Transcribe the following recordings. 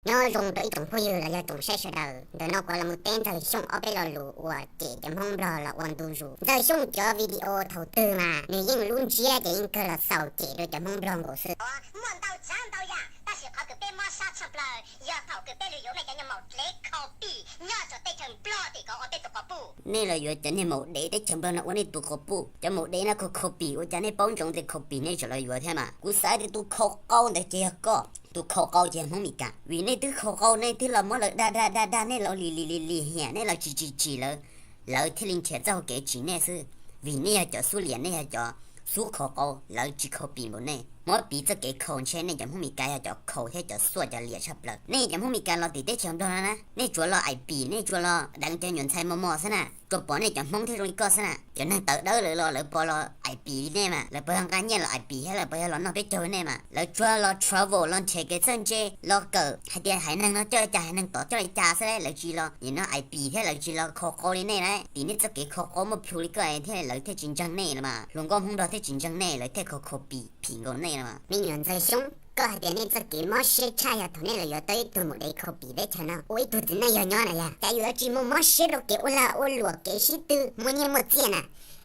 Nyob zoo rau ib tsoom phooj ywg los yog tsoom saib sawv daws, ntawm no kuv los mus teb Ntxawg Xyooj ob peb lo lus uas cem cov Hmoob Nplog los ua ntu zus. Ntxawg Xyooj cov video thaum twg mas nws yeej lub ntsiab ces yeej kawg los xaus cem rau cov Hmoob Nplog nkaus xwb. Muaj ntau tsav ntau yam, tab sis qhov kws peb mob sab tshaj plaws yog thaum kws peb lug yuav mej cov nyuag maum dlev khaus pim nyob rau teb chaws Nplog tim ko ua peb tug quas puj. Nej los yuav cov niag maum dev teb chaws Nplog no ua nej tus quas puj. Cov maum dev no khaus khaus pim, ua cas nej paub ntsoov tias khaus pim nej tseem los yuav thiab mas? Kuv xav tias tus khaus qau ntawd ces yog koj, tus khaus qau ces Hmoob Mes Kas. Vim nej twb khaus qau nej twb los muab lawv dag dag dag dag, nej los lim lim lim lim hiam, nej los tsis tsis tsim lawv, lawv thiaj li nrhiav txoj hau kev tsim nej xwb. Vim nej yog cov xub liam, nej yog cov xub khaus qau, lawv tsis khaus pim npaum nej. Muab piv txoj kev khaus ntshe nej cov Hmoob Mes Kas yog cov khaus thiab cov xuaj cov liam tshaj plaws. Nej cov Hmoob Mes Kas los tim teb chaws Nplog no na, nej tsuas los aim pim, nej tsuas los deev cov nyuam ntxhais mos mos xwb na. Tsuas pom nej cov Hmoob thiaj zoo li koj xwb na. Cov neeg tawv dawb lawv los lawv puas los aim pim li nej mas? Lawv puas yog nqa nyiaj los aim pim thiab lawv puas yog los noj peb caug li nej mas? Lawv tsuas los travel, los nrhiav kev txawj ntse, los kawm hais tias haiv neeg no coj li cas, haiv neeg tod coj li cas xwb, lawv tsis los nim no aim pim thiab lawv tsis los khaus qau li nej lauj. Tim nej txoj kev khaus qau muaj plhus li koj thiab lawv thiaj tsis ntseeg nej los mas. Hluas nkauj Hmoob Nplog thiaj tsis ntseeg nej, lawv thiaj khaus khaus pim phim nkaus nej los mas. Me nyuam Ntxawg Xyooj, koj hais tias nej txoj kev mob siab tshaj yog thaum nej los yuav tau ib tug maum dev khaus pim teb chaws no ua ib tug txiv neej yog nyob na yog, cas yuav tsis muaj mob siab rau kev ua lag ua luam, kev sib tw, muaj nyiaj muaj txiaj na,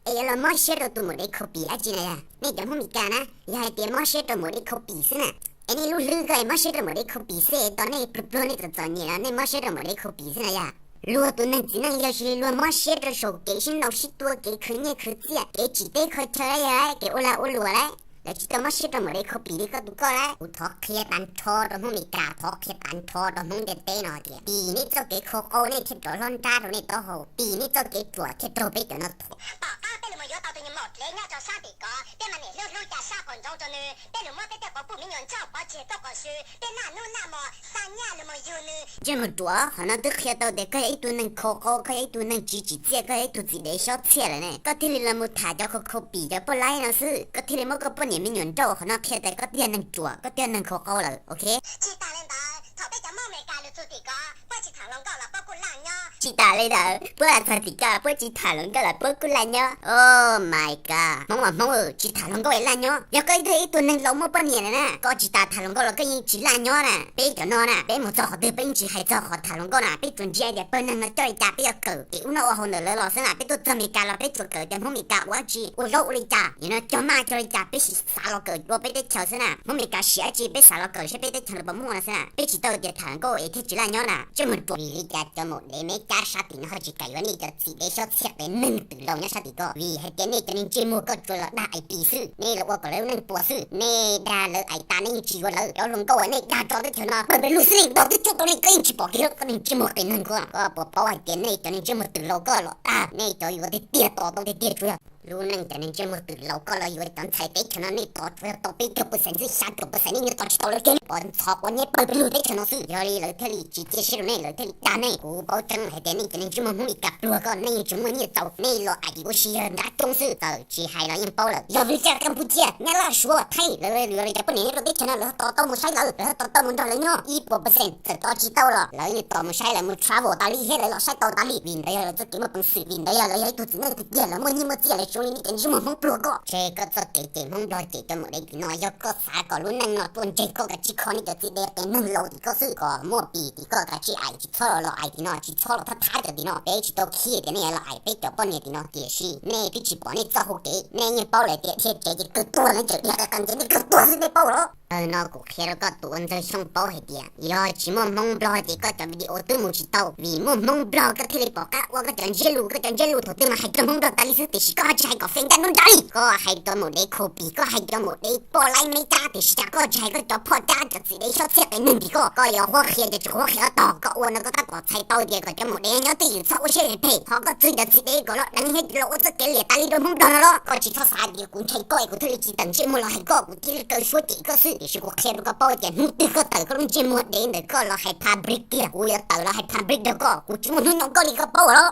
es yuav los mob siab rau tus maum dev khaus pim dab tsi na yog? Nej cov Hmoob Mes Kas na, yog hais tias mob siab rau maum dev khaus pim xwb na, es nej lub hlwb koj es mob siab rau maum dev khaus pim xwb, es tos nej pluag pluag nej txom txom nyem los nej mob siab rau maum dev khaus pim xwb na yog? Luag tus neeg txiv neej yog tsis luag mob siab rau saum kev sib ntaus sib tua, kev khwv nyiaj khwv txiaj, kev tsim teb kho chaw lauj, yog kev ua lag ua luam lauj, lawv tsis tau mob siab rau maum dev khaus pim li koj tus koj lauj. Kuv thov qhia tag nrho rau Hmoob Mes Kas, thov qhia tag nrho rau Hmoob ntiaj teb no tias tim nej txoj kev khaus qau nej thiaj rov hlob nrab rau nej taub hau, tim nej txoj kev ruam thiaj raug peb cov no thuam. Tom qab peb lug mus yuav tau tus nyuag maum dlev nyob rau sab tim ko, peb mas niam hlub hlub ca sab qaum ntsoov rau nws, peb lug muab peb tej quas puj me nyuam ntsauj pov tseg tuaj quas sw, peb naj nub naj mos xa nyaj lug mus yug nws. Ntsej muag ruam, qhov no twb qhia tau tias koj yog ib tug neeg khaus qau, koj yog ib tug neeg tsis tsim txiaj, koj yog ib tug txiv dev xyob txhiaj lawm ne. Koj thiaj li los mus tham cov khaus khaus pim cov poj laib no xwb, koj thiaj li muab koj poj niam me nyuam nrauj, qhov no qhia tias koj twb yog neeg ruam, koj twb yog neeg khaus qau lawm, ok? Tsis tas li ntawd, thaum peb cov Hmoob Mes Kas lug txug tim ko, puab tsis tham hluas nkauj los puab kuj laj nyob. Tsis tas li ntawd, puab los txog tim ko, puab tsis tham hluas nkauj los puab kuj laj nyob. Oh my God, Hmoob mas Hmoob, tsis tham hluas nkauj es laj nyob. Yog koj ib tug, ib tug neeg laus muaj poj niam lawm na, koj tsis tas tham hluas nkauj los koj yeej tsis laj nyob na. Peb cov no na, peb mus txog qhov twg peb yeej tsis hais txog qhov tham hluas nkauj na, peb tsuas ntsia tias pawg neeg no coj li cas peb yuav kawm, es ub no ua hauj lwm lawv los xwb na. Peb tuaj txog Mes Kas los peb tsuas kawm tias Hmoob Mes Kas ua dab tsi, ua zaub ua li cas, yog no cog maj cog li cas peb sim xav los kawm dua peb teb chaws xwb na. Hmoob Mes Kas siv dab tsi peb xav los kawm saib peb teb chaws lawv puas muaj no xwb na. Peb tsis tau tias tham hluas nkauj es thiaj tsis laj nyob na. Ntsej muag ruam, vim li cas cov maum dev Mes Kas sab tim no ho tsis kam yuav nej cov txiv dev xyob txhiaj qias neeg twm laus nyob sab tim ko? Vim hais tias nej cov neeg ntsej muag koj tsuas los dag aim pim xwb, nej los ua kom lawv lub neej puas xwb. Nej dag lawv aim tas nej yeej tsis yuav lawv. Cov hluas nkauj uas nej dag rau teb chaws no pawg pes lug xwb, nej tos twb tsuj tau nej koj yeej tsis pom kiag. Koj neeg ntsej muag qias neeg koj, koj puas paub hais tias nej cov neeg ntsej muag twm laus koj los dag nej cov yuav tiag tiag, tos tau tiag tiag tsuas yog lub neej cov neeg ntsej muag twm laus koj los yuav cov ntxhais teb chaws no nej tos tsuas yog tau peb caug percent xwb, xya caum percent nej yuav tos tsis tau lawv kiag, nej pov ntxhov quav nyab pawg pes lug teb chaws no xwb. Yog li lawv thiaj li tsis txiaj siab rau nej, lawv thiaj li dag nej. Kuv paub tseeb hais tias nej cov neeg ntsej muag Hmoob Mes Kas pluag koj, nej yeej tsis muaj nyiaj txaus, nej los aim ua si yawg nrab coob xwb, txawm tsis hais los yeej paub lawm. Yog vim li cas Campuchia, Nyab Laj, Suav, Thaib, lawv yuav li cov poj niam nyob rau teb chaws no lawv ho tos tau mus saib lawv, lawv ho tos tau mus nrog lawv nyob ib puas percent, txawm tos tsis tau los lawv yeej tos mus saib, lawv mus travel tas li thiab lawv los saib tau tas li. Vim ntawd yog lawv txoj kev muaj peev xwm, vim ntawd yog lawv yog ib tug txiv neej tiag tiag, lawv muaj nyiaj muaj txiaj, lawv zoo li nej cov ntsej muag Hmoob pluag koj. Ntshe koj txoj kev cem Hmoob Nplog cem cov maum dev tim no yog koj xav kom lub neej no tuaj ntseg koj, kav tsij kho nej cov txiv dev qias neeg laus tim koj xwb, kom muaj pim tim koj, kav tsij aim, tsis txhob los los aim tim no, tsis txhob los thab thab cov tim no. Peb tsis tau khib tias nej yuav los aim peb cov poj niam tim no, tiam sis nej twb tsis pom nej txoj hau kev, nej yeej paub lawm tias dhia tsev ces kawg tuag, nej tseem dhia qe qe ces nej kawg tuag xwb, nej paub los? Tag no kuv qhia rau koj tus ua Ntxawg Xyooj paub hais tias yog tsis muaj Hmoob Nplog ces koj cov video twb mus tsis tau, vim muaj Hmoob Nplog koj thiaj li pom qab ua koj cov ntsiab lus, koj cov ntsiab lus thaum twg mas hais rau Hmoob Nplog tas li xwb, tiam sis koj ho tsis hais kom feem ncaj hnub nrab li. Koj hais rau maum dev khaus pim, koj hais rau maum dev poj laib Meb Kab, tiam sis cas koj tsis hais koj cov phoj cab cov txiv dev xyob txhiaj qias neeg tim koj. Koj yuav huab qhia ces tsuas huab qhia tog, koj ua no koj tab kom txhais tau tias kom cov maum dev nyob twj ywm txhob ua siab phem. Ho koj txwv cov txiv dev kom los deev thiab los ua txoj kev liam tas li rau Hmoob Nplog no los? Koj tsis txhob xav tias kuv ntshai koj es kuv thiaj li tsis tawm ntsej muag los hais koj, kuv thiaj li kaw suab cem koj xwb. Tiam sis kuv qhia rau koj paub tias hnub twg koj tawm koj lub ntsej muag dev ntawm koj los hais public kiag, kuv yuav tawm los hais public rau koj, kuv tsis muaj hnub nyob koj li koj paub los?